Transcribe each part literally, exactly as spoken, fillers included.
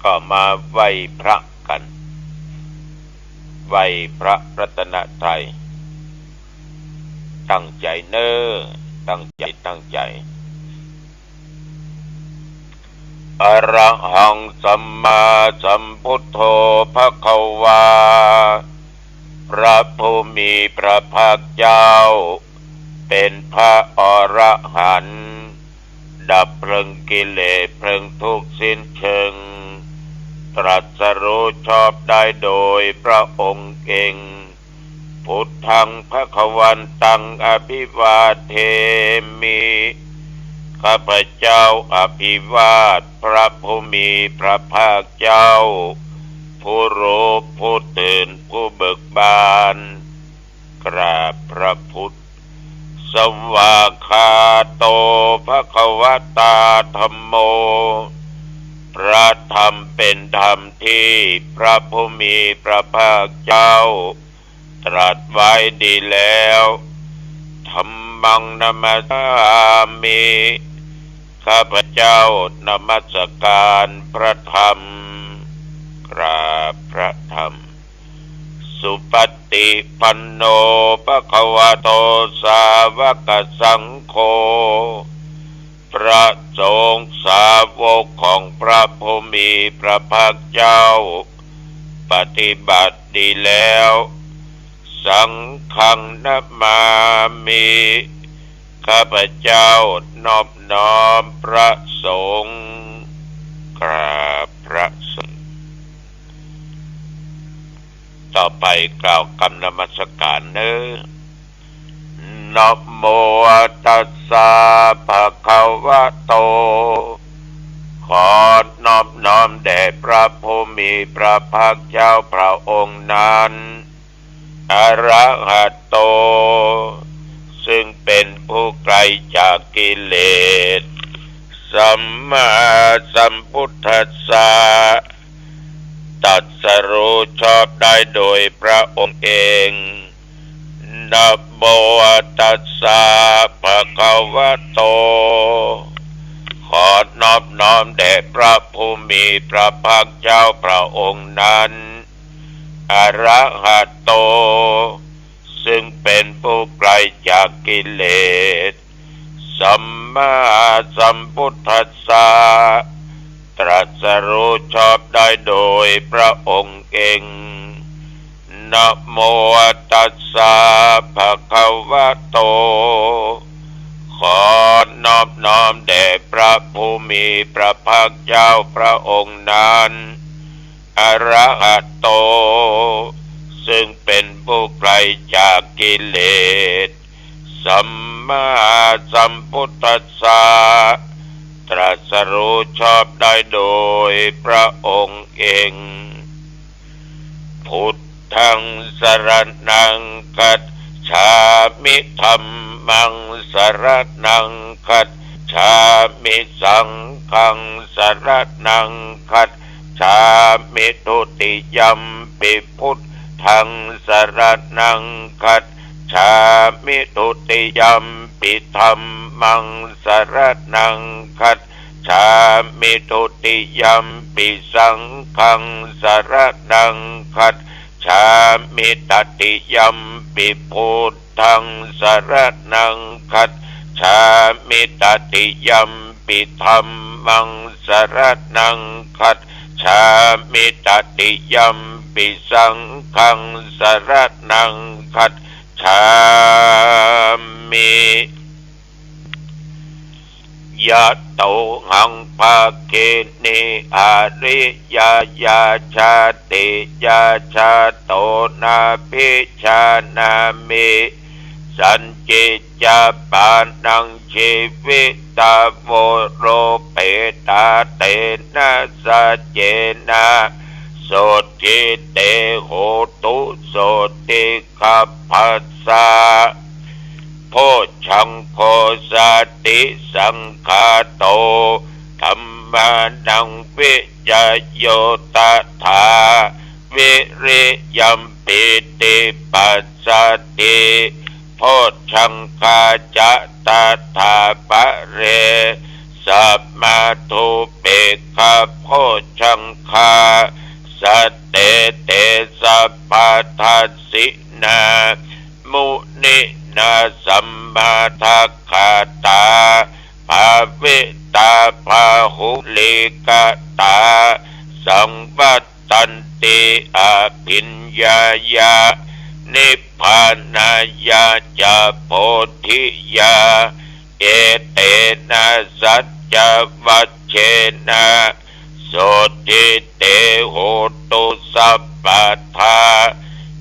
ก็มาไหว้พระกั๋น ไหว้พระรัตนตรัย ตั้งใจ๋เน้อ ตั้งใจ๋ ตั้งใจ๋ อะระหังสัมมาสัมพุทโธภะคะวา พระผู้มีพระภาคเจ้า เป๋นพระอรหันต์ ดับเพลิงกิเลสเพลิงทุกข์สิ้นเชิง ตรัสรู้ชอบได้โดยพระองค์เอง พุทธังภะคะวันตังอะภิวาเทมิ ข้าพเจ้าอภิวาทพระผู้มีพระภาคเจ้า ผู้รู้ผู้ตื่นผู้เบิกบาน กราบพระพุทธ สวากขาโตภะคะวะตาธัมโม พระธรรมเป๋นธรรมตี้พระผู้มีพระภาคเจ้า ตรัสไว้ดีแล้ว ธัมมังนะมัสสามิ ข้าพเจ้านมัสการพระธรรม กราบพระธรรม สุปฏิปันโนภะคะวะโตสาวกสังโฆ พระสงฆ์สาวกของพระผู้มีพระภาคเจ้า ปฏิบัติดีแล้ว สังฆังนะมามิ ข้าพเจ้านอบน้อมพระสงฆ์ กราบพระสงฆ์ ต่อไปกล่าวกำนมัสการเน้อ นะโมตัสสะภะคะวะโต ขอนอบน้อมแด่พระผู้มีพระภาคเจ้าพระองค์นั้น อะระหะโต ซึ่งเป๋นผู้ไกลจากกิเลส สัมมาสัมพุทธัสสะ ตรัสรู้ชอบได้โดยพระองค์เอง นะโมตัสสะภะคะวะโต ขอนอบน้อมแด่พระผู้มีพระภาคเจ้าพระองค์นั้น อะระหะโต ซึ่งเป๋นผู้ไกลจากกิเลส สัมมาสัมพุทธัสสะ ตรัสรู้ชอบได้โดยพระองค์เอง นะโมตัสสะภะคะวะโต ขอนอบน้อมแด่พระผู้มีพระภาคเจ้าพระองค์นั้น อะระหะโต ซึ่งเป๋นผู้ไกลจากกิเลส สัมมาสัมพุทธัสสะ ตรัสรู้ชอบได้โดยพระองค์เอง พุทธังสรณังคัจฉามิ ธัมมังสรณังคัจฉามิ สังฆังสรณังคัจฉามิ ทุติยัมปิพุทธังสรณังคัจฉามิ ทุติยัมปิธัมมังสรณังคัจฉามิ ทุติยัมปิสังฆังสรณังคัจฉามิ ตติยัมปิพุทธังสรณังคัจฉามิ ตติยัมปิธัมมังสรณังคัจฉามิ ตติยัมปิสังฆังสรณังคัจฉามิ ยะโตหัง ภะคะเน อะริยะยะ ชาติยะ ชาโต นาภิชานามิ สัญญิจจะ ปาณัง ชีวิตะ โวโรเปตา เตนะ สัจเจนะ โสตถิ เต โหตุ โสตถิ ขัพพะสสะ โพชฌังโค สติสังขาโต ธัมมานัง วิจโย ตถา วิริยัม ปีติ ปัสสัทธิ โพชฌังคา จะ ตถา ปะเร สมาธูเปกขาโพชฌังคา สะเต เต สัพพะทัสสินา มุนินา สัมมาทักขาตา ภาวิตา บาหุลีกตา สังวัตตันติ อภิญญายา นิพพานายาจะ โพธิยา เอเตนะ สัจจวัชเชนะ โสตถิ เต โหตุ สัพพะทา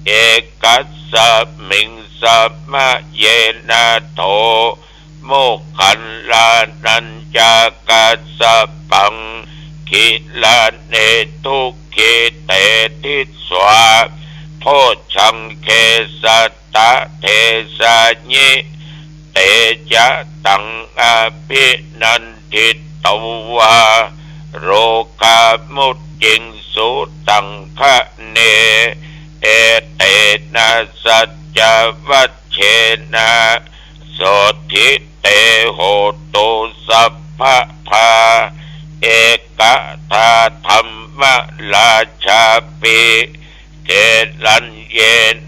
เอกัสสะมิง สะมะเยนะ โถ โมคคัลลานัญจะกัสสะปัง กิลาเน ทุกขี เต ทิสสา โพชฌังเข สัตตะ เทสายิ เตจะตัง อภินันทิตวา โรคามุจจิงสุตังคะเน เอเตนะ สัจจวัชเชนะ โสตถิ เต โหตุ สัพพะทา เอกทา ธัมมราชาปิ เกรัญเย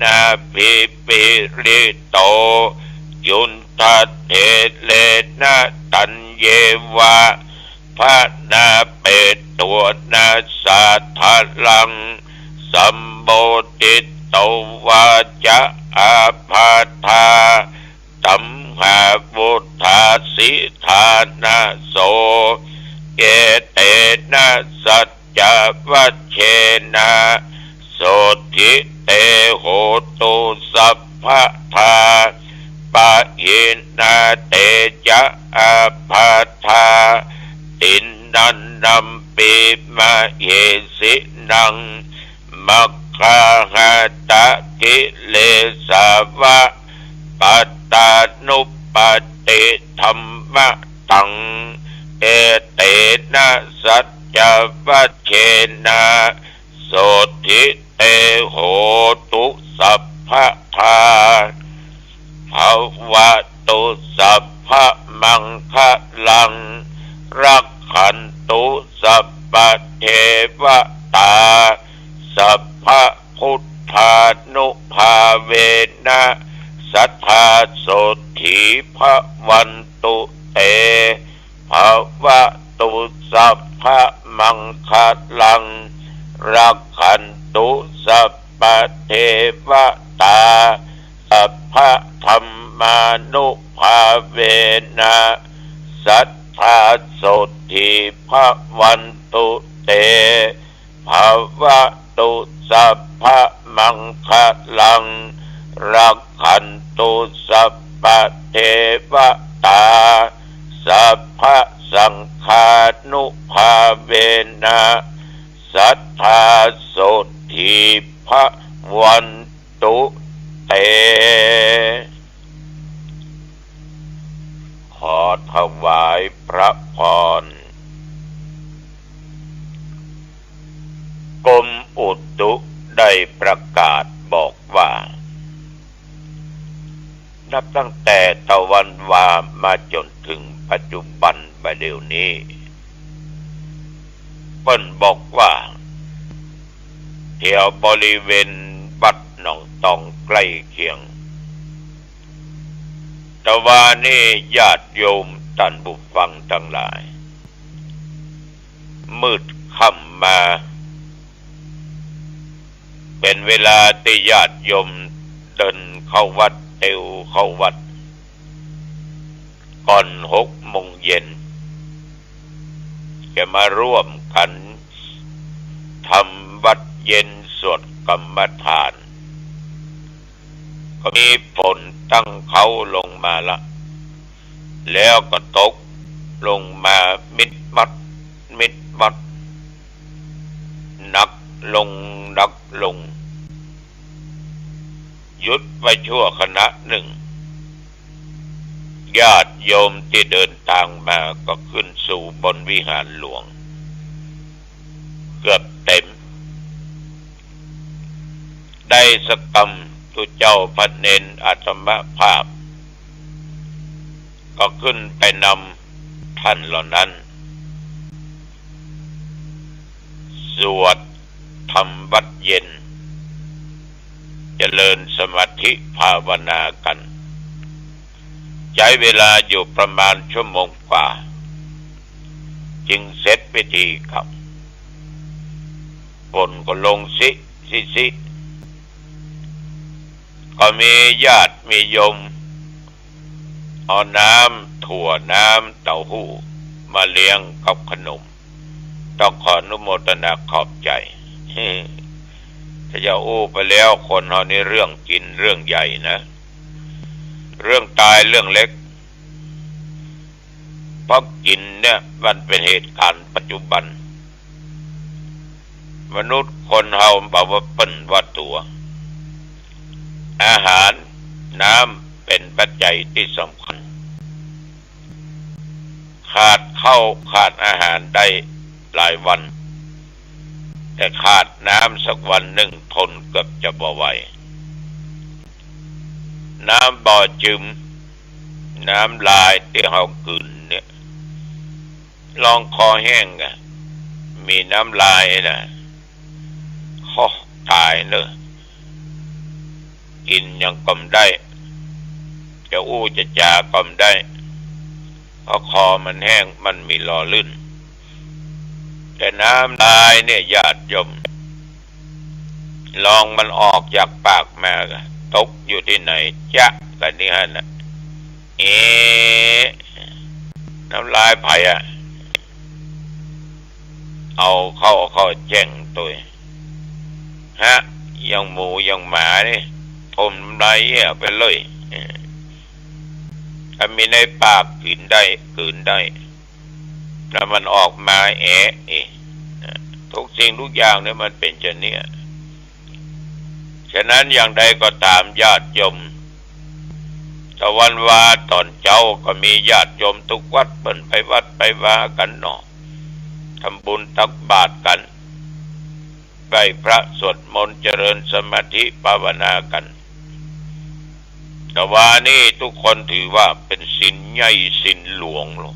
นะ ภิปริโต จุนทะเถเรนะ ตัญเยวะ พะนาเปโตนะ สาทะลัง สัมโมทิตวาจะ อาภาทา ตัมหาวุฏฐา สิทธานะโส เอเตนะ สัจจวัชเชนะ โสตถิ เต โหตุ สัพพะทา ปะหินา เตจะ อาภาทา ติณณัมปี มะเหสินัง มัคคาหาตะ กิเลสาวะ ปัตตานุปัตติ ธัมมะตัง เอเตนะ สัจจวัชเชนะ โสตถิ เต โหตุ สัพพะทา ภะวะตุ สัพพะมังคะลัง รักขันตุ สัพพะเทวะตา สัพพะพุทธานุภาเวนะ สะทา โสตถิ ภะวันตุ เต ภะวะตุ สัพพะมังคะลัง รักขันตุ สัพพะเทวะตา สัพพะธัมมานุภาเวนะ สะทา โสตถิ ภะวันตุ เต ภะวะตุ สัพพะมังคะลัง รักขันตุ สัพพะเทวะตา สัพพะสังฆานุภาเวนะ สะทา โสตถิ ภะวันตุ เต ขอถวายพระพร กรมอุตุได้ประกาศบอกว่า นับตั้งแต่ตะวันวามาจ๋นเถิงปัจจุบันบ่าเดี่ยวนี้ เปิ้นบอกว่า แถวบริเวณวัดหนองตองใก้เคียง ตะวานี้ญาติโยมต้านผู้ฟังตังหลาย มืดค่ำมา เป๋นเวลาตี้ญาติโยมเตียวเข้าวัด เตียวเข้าวัด ก่อนหกโมงเย็น จะมาร่วมกั๋นทำวัตรเย็นสวดกรรมฐาน ก็มีฝนตั้งเค้าลงมาละ แล้วก็ตกลงมามิดมัด มิดมัด หนักลง หนักลง หยุดไปชั่วขณะหนึ่ง ญาติโยมตี้เดินตางมาก็ขึ้นสู่บนวิหารหลวง เกือบเต็ม ได้สักกำ ตุ๊เจ้าพระเณรอาตมาภาพ ก็ขึ้นไปน ท่านเหล่านั้น สวดทำวัตรเย็น เจริญสมาธิภาวนากัน ใจ๊เวลาอยู่ประมาณชั่วโมงกว่า จึงเสร็จพิธีครับ ฝนก็ลงสิ สิ สิ ก็มีญาติมีโยม เอาน้ำถั่วน้ำเต้าหู้มาเลี้ยงกับขนม ต้องขออนุโมทนาขอบใจ๋ ถ้าจะอู้ไปแล้วคนเฮานี่เรื่องกิ๋นเรื่องใหญ่นะ เรื่องต๋ายเรื่องเล็ก เพราะกิ๋นเนี่ยมันเป๋นเหตุก๋ารณ์ปัจจุบัน มนุษย์คนเฮาบ่ว่าเปิ้นว่าตั๋ว อาหาร น้ำเป๋นปัจจัยตี้สำคัญ ขาดข้าวขาดอาหารได้หลายวัน แต่ขาดน้ำสักวันนึ่งทนเกือบจะบ่ไหว น้ำบ่อจืม น้ำลายตี้เฮากื๋นเนี่ย ลองคอแห้งอะ มีน้ำลายน่ะ โฮ ต๋ายเน่อ กิ๋นหยังก็บ่ได้ จะอู้จะจาก็บ่ได้ เพราะคอมันแห้ง มันบ่หล่อลื่น แต่น้ำลายเนี่ยญาติโยม ลองมันออกจากปากมา ตกอยู่ตี้ไหน จ๊ะกั๋นตี้หั้นน่ะ เอ๊ะ น้ำลายใผอะ เอาเข้า เอาเข้าแจ้งตวย ฮะ อย่างหมูอย่างหมานี่ ถมน้ำลายเอี้ยไปเลย เออ ถ้ามีในปากกิ๋นได้ กื๋นได้ แล้วมันออกมาแอะอีก ทุกสิ่งทุกอย่างเนี่ยมันเป๋นจะเนี้ย ฉะนั้นอย่างใดก็ต๋ามญาติโยม ตะวันวาต๋อนเจ๊าก็มีญาติโยมทุกวัดเปิ้นไปวัดไปวากั๋นเนาะ ทำบุญตักบาตรกั๋น ไหว้พระสวดมนต์เจริญสมาธิภาวนากั๋น ตะวานี้ทุกคนถือว่าเป๋นศีลใหญ่ศีลหลวงลอ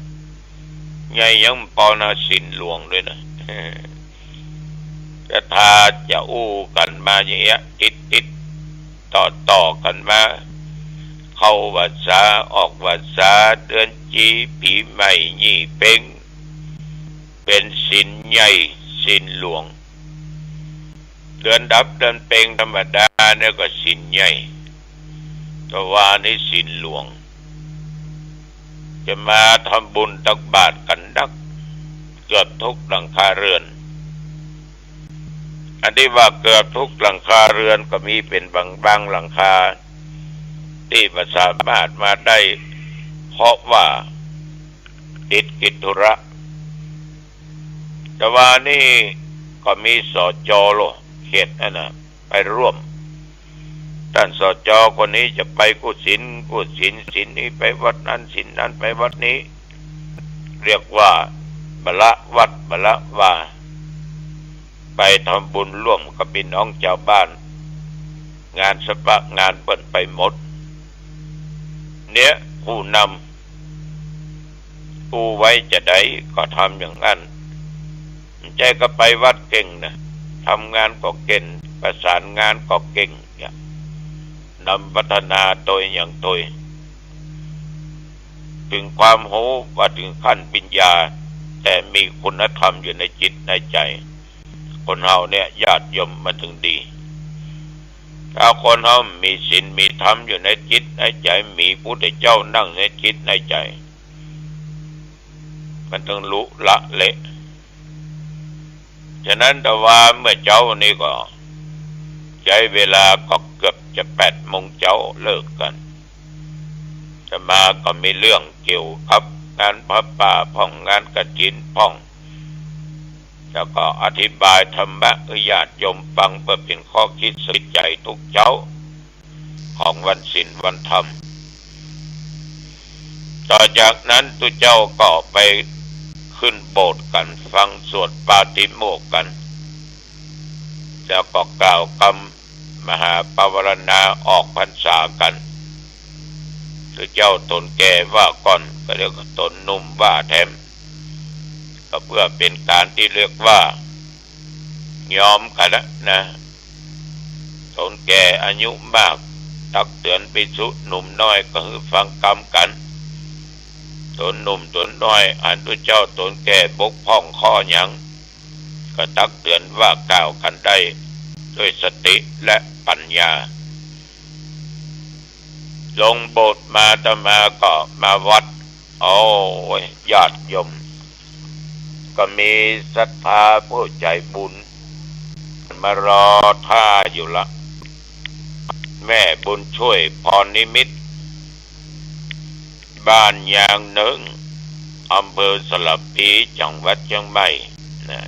ใหญ่ยังปอนะ ศีลหลวงตวยนะ แต่ถ้าจะอู้กั๋นมาอย่างเงี้ย ติดๆ ต่อๆ กั๋นมา เข้าพรรษา ออกพรรษา เดือนจี๋ ปี๋ใหม่ ยี่เป็ง เป๋นศีลใหญ่ศีลหลวง เดือนดับเดือนเป็งธรรมดาเนี่ยก็ศีลใหญ่ ตะวานี้ศีลหลวง จะมาทำบุญตักบาตรกั๋นนัก เกือบทุกหลังคาเรือน อันตี้ว่าเกือบทุกหลังคาเรือนก็มีเป๋นบาง บางหลังคา ตี้บ่สามารถมาได้ เพราะว่าติดกิจธุระ ตะวานี้ก็มี สจ. ลอ เขตนั้นน่ะ ไปร่วม ต้าน สจ. คนนี้จะไปกู้ศีล กู้ศีล ศีลนี้ไปวัดนั้น ศีลนั้นไปวัดนี้ เรียกว่าบ่ละวัดบ่ละวา ไปทำบุญร่วมกับปี้น้องจาวบ้าน งานสะปะงานเปิ้นไปหมด เนี่ย ผู้นำอู้ไว้จาใดก็ทำอย่างนั้น บ่ใจ้ก็ไปวัดเก่งนะ ทำงานก็เก่ง ประสานงานก็เก่ง เนี่ย นำพัฒนาตวยอย่างตวย เถิงความฮู้ว่าเถิงขั้นปัญญา แต่มีคุณธรรมอยู่ในจิตในใจ๋ คนเฮาเนี่ยญาติโยมมันเถิงดี ถ้าคนเฮามีศีลมีธรรมอยู่ในจิตในใจ๋ มีพุทธเจ้านั่งในจิตในใจ๋ มันเถิงลุละเละ ฉะนั้นตะวาเมื่อเจ๊านี้ก็ ใจ๊เวลาก็เกือบจะแปดโมงเจ๊าเลิกกั๋น อาตมาก็มีเรื่องเกี่ยวกับงานผ้าป่าพ่อง งานกฐินพ่อง แล้วก็อธิบายธรรมะหื้อญาติโยมฟังเปื้อเป๋นข้อคิดสะกิดใจ๋ทุกเจ๊า ของวันศีลวันธรรม ต่อจากนั้นตุ๊เจ้าก็ไปขึ้นโบสถ์กั๋น ฟังสวดปาติโมกข์กั๋น แล้วก็กล่าวกำมหาปวารณาออกพรรษากั๋น คือเจ้าต๋นแก่ว่าก่อน ก็เดี๋ยวก็ต๋นหนุ่มว่าแถม ก็เปื้อเป๋นก๋านตี้เรียกว่า ยอมกั๋นละนะ ต๋นแก่อายุมาก ตักเตื๋อนภิกษุหนุ่มน้อยก็หื้อฟังกำกั๋น ต๋นหนุ่มต๋นน้อยอันตุ๊เจ้าต๋นแก่บกพร่องข้อหยัง ก็ตักเตื๋อนว่ากล่าวกั๋นได้ด้วยสติและปัญญา ลงโบสถ์มาอาตมาก็มาวัด โอ้ย ญาติโยม ก็มีศรัทธาผู้ใจ๋บุญ มารอต้าอยู่ละ แม่บุญช่วยพรนิมิตร บ้านยางนึ่ง อำเภอสารภี จังหวัดเจียงใหม่นะ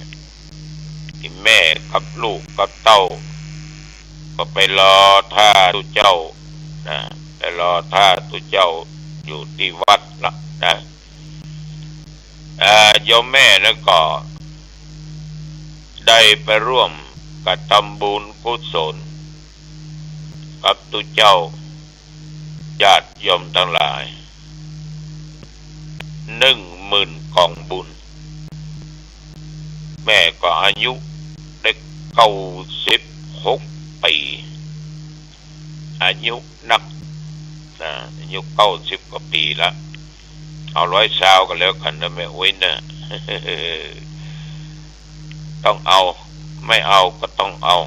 ตี้แม่กับลูกกับเต้า ก็ไปรอต้าตุ๊เจ้านะ ไปรอต้าตุ๊เจ้าอยู่ตี้วัดละนะ อ่า โยมแม่นั้นก็ได้ไปร่วมกระทำบุญกุศลกับตุ๊เจ้า ญาติโยมตังหลาย หนึ่งหมื่นก๋องบุญ แม่ก็อายุได้เก้าสิบหกปี๋ อายุนักนะ อายุเก้าสิบกว่าปี๋ละ เอาร้อยซาวก็แล้วกั๋นนะแม่อุ๊ยนะ ต้องเอา ไม่เอาก็ต้องเอา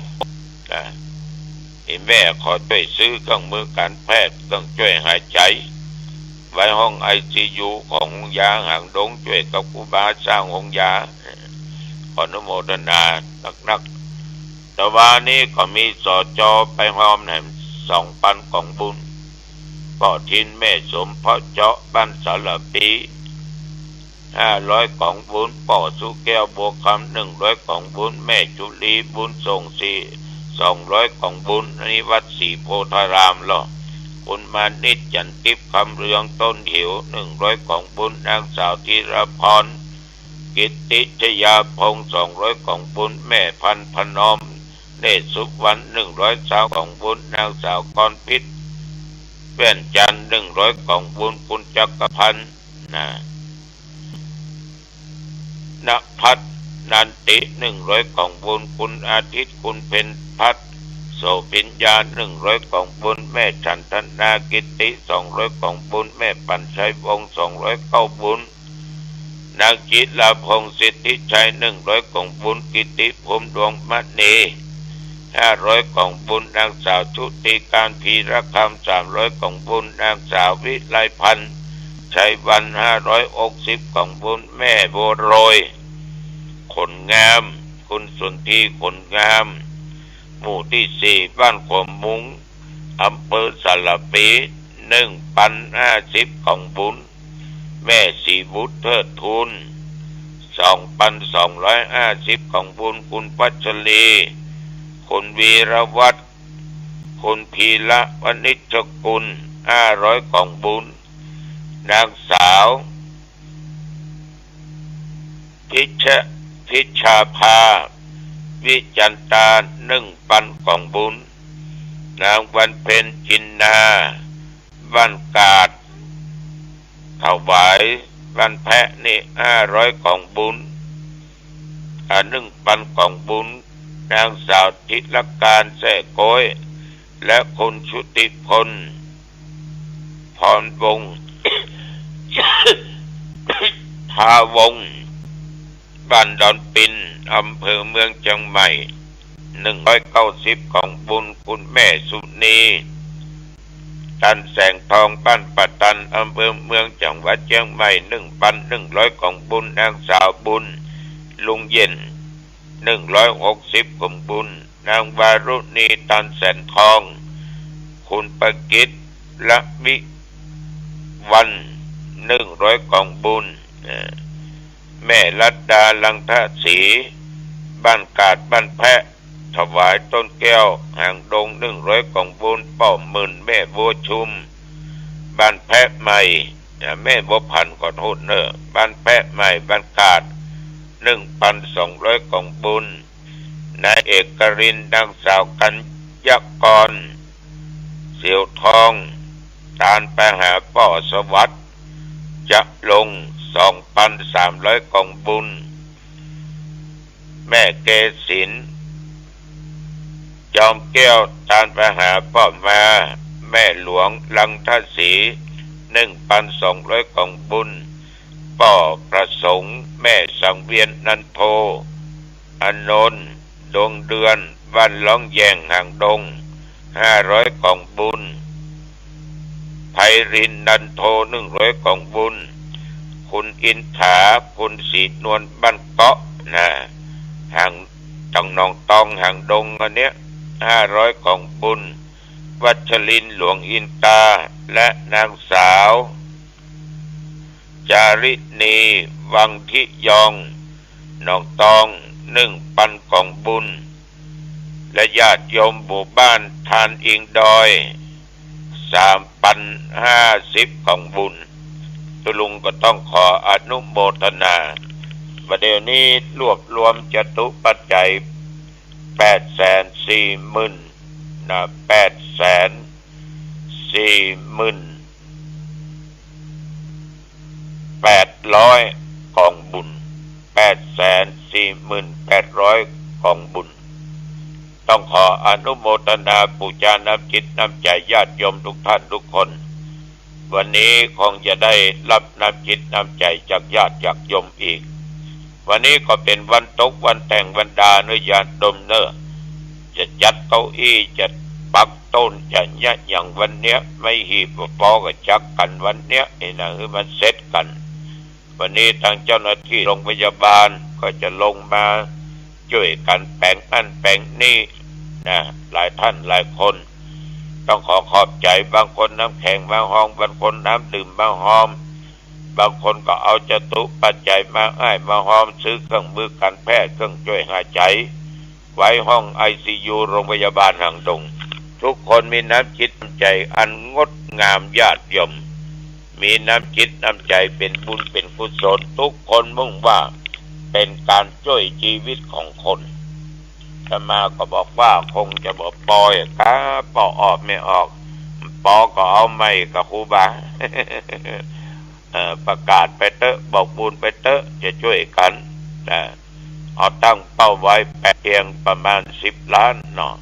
นะ ตี้แม่ขอจ้วยซื้อเครื่องมือก๋านแพทย์ เครื่องจ้วยหายใจ๋ ไว้ห้องไอซียูของโฮงยาหางดง จ้วยกับครูบาสร้างโฮงยา ขออนุโมทนานักๆ ตะวานี้ก็มี สจ ไปฮอมแหมสองปันก๋องบุญ ป้อถิ่นแม่สมเพาะเจาะบ้านสารภี ห้าร้อยก๋องบุญ ป้อสุแก้วบัวคำ หนึ่งร้อยก๋องบุญ แม่จุลีบุญส่งสี่ สองร้อยก๋องบุญ อันนี้วัดศรีโพธารามลอ คุณมานิต จันทร์ทิพย์ คำเรือง ต้นเขียว หนึ่งร้อยก๋องบุญ นางสาวธีรพร กิตติชยาพงษ์ สองร้อยก๋องบุญ แม่พันธุ์พนอม เนตรสุวรรณ หนึ่งร้อยซาวก๋องบุญ นางสาวกรพิษ แว่นจันทร์ หนึ่งร้อยก๋องบุญ คุณจักรพันธ์ นะ ณภัทร นันติ หนึ่งร้อยก๋องบุญ คุณอาทิตย์ คุณเพ็ญพัฒน์ โสภิญญา หนึ่งร้อยก๋องบุญ แม่ฉันทนา กิตติ สองร้อยก๋องบุญ แม่ปั่นชัยวงศ์ สองร้อยก๋องบุญ นางจิราพงษ์ สิทธิชัย หนึ่งร้อยก๋องบุญ กิตติภูมิ ดวงมณี ห้าร้อยก๋องบุญ นางสาวชุติการ พีระคำ สามร้อยก๋องบุญ นางสาววิไลพันธ์ ชัยวัน ห้าร้อยหกสิบก๋องบุญ แม่บัวโรย ขนงาม คุณสุนทรี ขนงาม หมู่ตี้สี่ บ้านขวมมุง อำเภอสารภี หนึ่งปันห้าสิบก๋องบุญ แม่ศรีวุฒิ เทิดทูล สองปันสองร้อยห้าสิบก๋องบุญ คุณพัชรี คุณวีรวัฒน์ คุณพีระวณิชกุล ห้าร้อยก๋องบุญ นางสาว พิช พิชาภา วิจันตา หนึ่งปันก๋องบุญ นางวันเพ็ญ จินนา บ้านกาด ถวายบ้านแพะนี่ ห้าร้อยก๋องบุญ อ่า หนึ่งปันก๋องบุญ นางสาวธิรการ แซ่โก้ย และคุณชุติพล พรวงศ์ ทาวงศ์ บ้านดอนปิน อำเภอเมืองเจียงใหม่ หนึ่งร้อยเก้าสิบก๋องบุญ คุณแม่สุนี ตันแสงทอง บ้านป่าตัน อำเภอเมือง จังหวัดเจียงใหม่ หนึ่งปันหนึ่งร้อยก๋องบุญ นางสาวบุญ ลุงเย็น หนึ่งร้อยหกสิบก๋องบุญ นางวารุณี ตันแสงทอง คุณประกิต ละวิวัลย์ หนึ่งร้อยก๋องบุญ เอ่อ แม่รัตดา ลังทศรี บ้านกาด บ้านแพะ ถวายต้นแก้ว หางดง หนึ่งร้อยก๋องบุญ ป้อหมื่น แม่บัวชุม บ้านแพะใหม่ เอ่อ แม่บัวผัน ขอโต้ษเน่อ บ้านแพะใหม่ บ้านกาด หนึ่งปันสองร้อยก๋องบุญ นายเอกรินทร์ นางสาวกัญญากร เสียวทอง ตานไปหาป้อสวัสดิ์ จะลง สองปันสามร้อยกองบุญ แม่เกศิน จอมแก้ว ตานไปหาป้อมา แม่หลวงลังทศรี หนึ่งปันสองร้อยกองบุญ ป้อประสงค์ แม่สังเวียน นันโท อานนท์ ดวงเดือน บ้านล่องแยง หางดง ห้าร้อยกองบุญ ไพรินทร์ นันโท หนึ่งร้อยกองบุญ คุณอินถา คุณศรีนวล บ้านเกาะนะ หาง ตองหนองตอง หางดง อันเนี้ย ห้าร้อยกองบุญ วัชรินทร์ หลวงอินตา และนางสาว จาริณี วังทิยอง หนองตอง หนึ่งปันกองบุญ และญาติโยมหมู่บ้านทานอิงดอย สามปันห้าสิบกองบุญ ตุ๊ลุงก็ต้องขออนุโมทนา บัดเดี๋ยวนี้รวบรวมจตุปัจจัย แปดแสนสี่หมื่น นะ แปดแสนสี่หมื่นแปดร้อยกองบุญ แปดแสนสี่หมื่นแปดร้อยกองบุญ ต้องขออนุโมทนาปู๋จาน้ำจิตน้ำใจ๋ญาติโยมทุกท่านทุกคน วันนี้คงจะได้รับน้ำจิตน้ำใจ๋จากญาติจากโยมอีก วันนี้ก็เป๋นวันตกวันแต่งวันดาเน่อญาติโยมเน่อ จะจัดเก้าอี้ จะปักโต๊ะ จะเยียะหยังวันเนี้ย ไม้หีบก็ปอก็จักกั๋นวันเนี้ย ไอ้หนังหื้อมันเสร็จกั๋น วันนี้ตางเจ้าหน้าตี้โรงพยาบาลก็จะลงมาจ้วยกั๋นแป๋งอั้นแป๋งนี้นะ หลายท่านหลายคน ต้องขอขอบใจ๋ บางคนน้ำแข็งมาฮอง บางคนน้ำดื่มมาฮอง บางคนก็เอาจตุปัจจัยมาอ้ายมาฮอง ซื้อเครื่องมือการแพทย์ เครื่องจ้วยหายใจ๋ ไว้ห้องไอซียู โรงพยาบาลหางดง ทุกคนมีน้ำจิตน้ำใจ๋อันงดงามญาติโยม มีน้ำจิตน้ำใจ๋เป๋นบุญเป๋นกุศล ทุกคนมุ่งว่าเป๋นก๋านจ้วยจีวิตของคน อาตมาก็บอกว่าคงจะบ่ปออะครับ ปอออกไม่ออก ปอก็เอาใหม่กับครูบา เอ่อ ประกาศไปเต๊อะ บอกบุญไปเต๊อะ จะจ้วยกั๋นนะ เอาตั้งเป้าไว้แป๋งเตียงประมาณสิบล้านเนาะ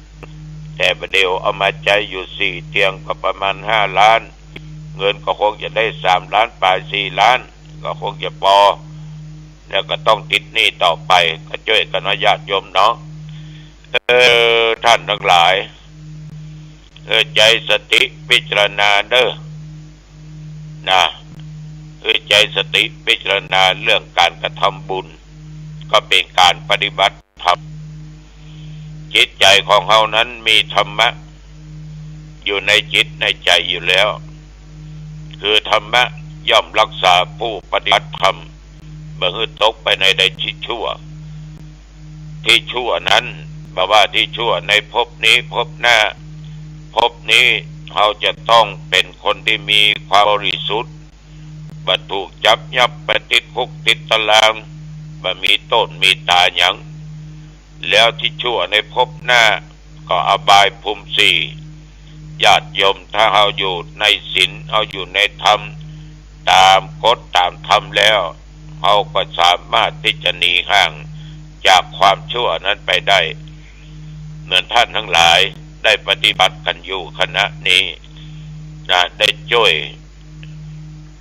แต่บ่าเดี่ยวเอามาใจ๊อยู่สี่เตียงก็ประมาณห้าล้าน เงินก็คงจะได้สามล้านป๋าย สี่ล้าน ก็คงจะปอ แล้วก็ต้องติดหนี้ต่อไป ก็จ้วยกั๋นเนาะญาติโยมเนาะ เออ ท่านทั้งหลาย เออ ใจ๊สติพิจารณาเน่อ นะ เออ ใจ๊สติพิจารณาเรื่องก๋านกระทำบุญ ก็เป๋นก๋านปฏิบัติธรรม จิตใจ๋ของเฮานั้นมีธรรมะอยู่ในจิตในใจ๋อยู่แล้ว คือธรรมะย่อมรักษาผู้ปฏิบัติธรรม บ่หื้อตกไปในใดตี้ชั่ว ตี้ชั่วนั้น บ่ว่าตี้ชั่วในภพนี้ภพหน้า ภพนี้เฮาจะต้องเป๋นคนตี้มีความบริสุทธิ์ บ่ถูกจับยับไปติดคุกติดตาราง บ่มีโต้ษมีต๋าหยัง แล้วตี้ชั่วในภพหน้าก็อบายภูมิสี่ ญาติโยม ถ้าเฮาอยู่ในศีล เฮาอยู่ในธรรม ต๋ามกฎต๋ามธรรมแล้ว เฮาก็สามารถตี้จะหนีห่างจากความชั่วนั้นไปได้ เหมือนท่านทั้งหลายได้ปฏิบัติกั๋นอยู่ขณะนี้นะ ได้จ้วย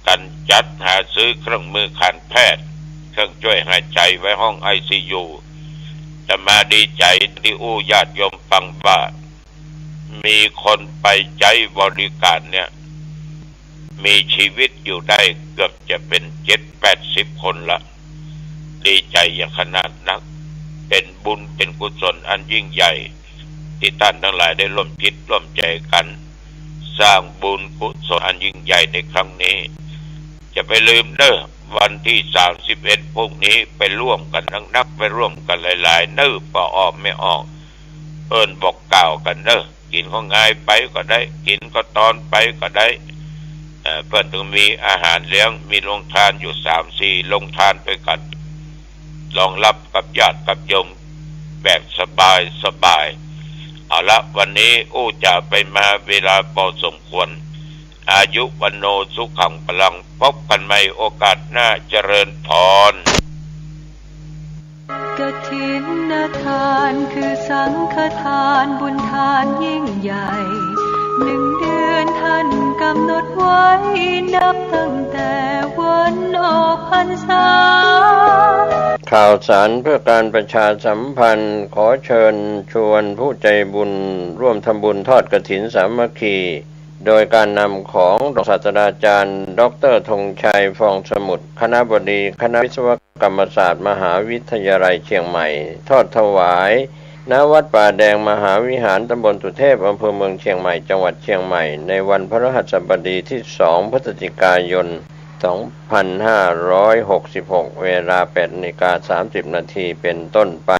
กั๋นจัดหาซื้อเครื่องมือการแพทย์ เครื่องจ้วยหายใจ๋ไว้ห้องไอซียู อาตมาดีใจ๋ตี้อู้ญาติโยมฟังว่า มีคนไปใจ๊บริการเนี่ย มีชีวิตอยู่ได้เกือบจะเป๋นเจ็ดแปดสิบคนละ ดีใจ๋อย่างขนาดนัก เป๋นบุญเป๋นกุศลอันยิ่งใหญ่ ตี้ต้านตังหลายได้ร่วมจิตร่วมใจ๋กั๋น สร้างบุญกุศลอันยิ่งใหญ่ในครั้งนี้ จะไปลืมเน่อ วันตี้สามสิบเอ็ด พรุ่งนี้ไปร่วมกั๋นนักๆ ไปร่วมกั๋นหลายๆ เน่อ ปอออกไม่ออก เอิ้นบอกกล่าวกั๋นเน่อ กิ๋นข้าวงายไปก็ได้ กิ๋นข้าวตอนไปก็ได้ เอ่อ เปิ้นตึงมีอาหารเลี้ยง มีโรงทานอยู่สามสี่โรงทานตวยกั๋น รองรับกับญาติกับโยมแบบสบายสบาย เอาละ วันนี้อู้จ๋าไปมาเวลาพอสมควร อายุวัณโณสุขังพลัง พบกันใหม่โอกาสหน้า เจริญพร กฐินทานคือสังฆทานบุญทานยิ่งใหญ่ หนึ่งเดือนท่านกำหนดไว้ นับตั้งแต่วันออกพรรษา ข่าวสารเพื่อการประชาสัมพันธ์ ขอเชิญชวนผู้ใจบุญร่วมทำบุญทอดกฐินสามัคคี โดยการนำของรองศาสตราจารย์ ด็อกเตอร์ ธงชัย ฟองสมุทร คณบดีคณะวิศวกรรมศาสตร์มหาวิทยาลัยเชียงใหม่ ทอดถวาย ณ วัดป่าแดงมหาวิหาร ตำบลสุเทพ อำเภอเมืองเชียงใหม่ จังหวัดเชียงใหม่ ในวันพฤหัสบดีที่สอง พฤศจิกายน สองพันห้าร้อยหกสิบหก เวลา แปดนาฬิกาสามสิบนาทีเป็นต้นไป